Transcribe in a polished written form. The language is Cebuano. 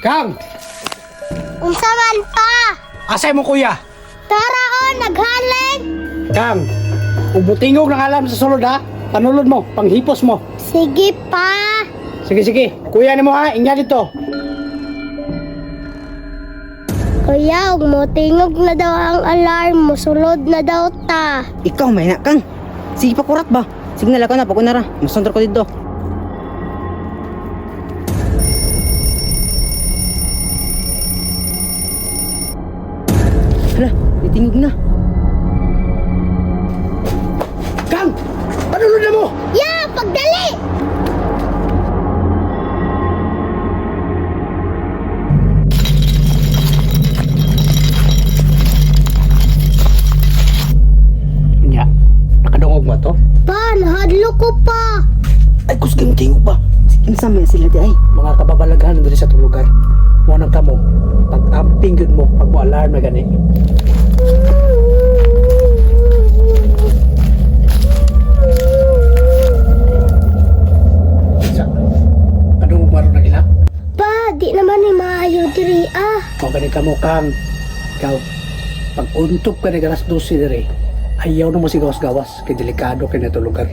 Kang! Unsa man, pa? Asay mo kuya? Tara o, naghalin! Kang! Ubutingog ng alam sa sulod ha. Panulod mo, panghipos mo. Sige pa! Sige, sige. Kuya ni mo ha, ingya dito. Kuya, ug mo tingog na daw ang alarm, musulod na daw ta. Ikaw may na kang. Sige pa kurat ba? Signal ako na pag ra. Masundar ko dito. Hala, itingog na. Kang! Panulod na mo! Ya, pagdali! Nya, nakadungog mo to? Pa, nahadlo ko pa. Ay, kusgang tingog ba? Sige, unsa man sila di ay. Mga kababalaghan diri sa itong lugar. Mo nang kamo, pag-amping yun mo, pag mo alarm na gani. Sa, anong maro na gila? Pa, di naman ni maayo diri ah. Kung gani ka mo kang, ikaw, pag untok ka ni alas 12 diri, ayaw na mo si gawas-gawas, kay delikado kay na itong lugar.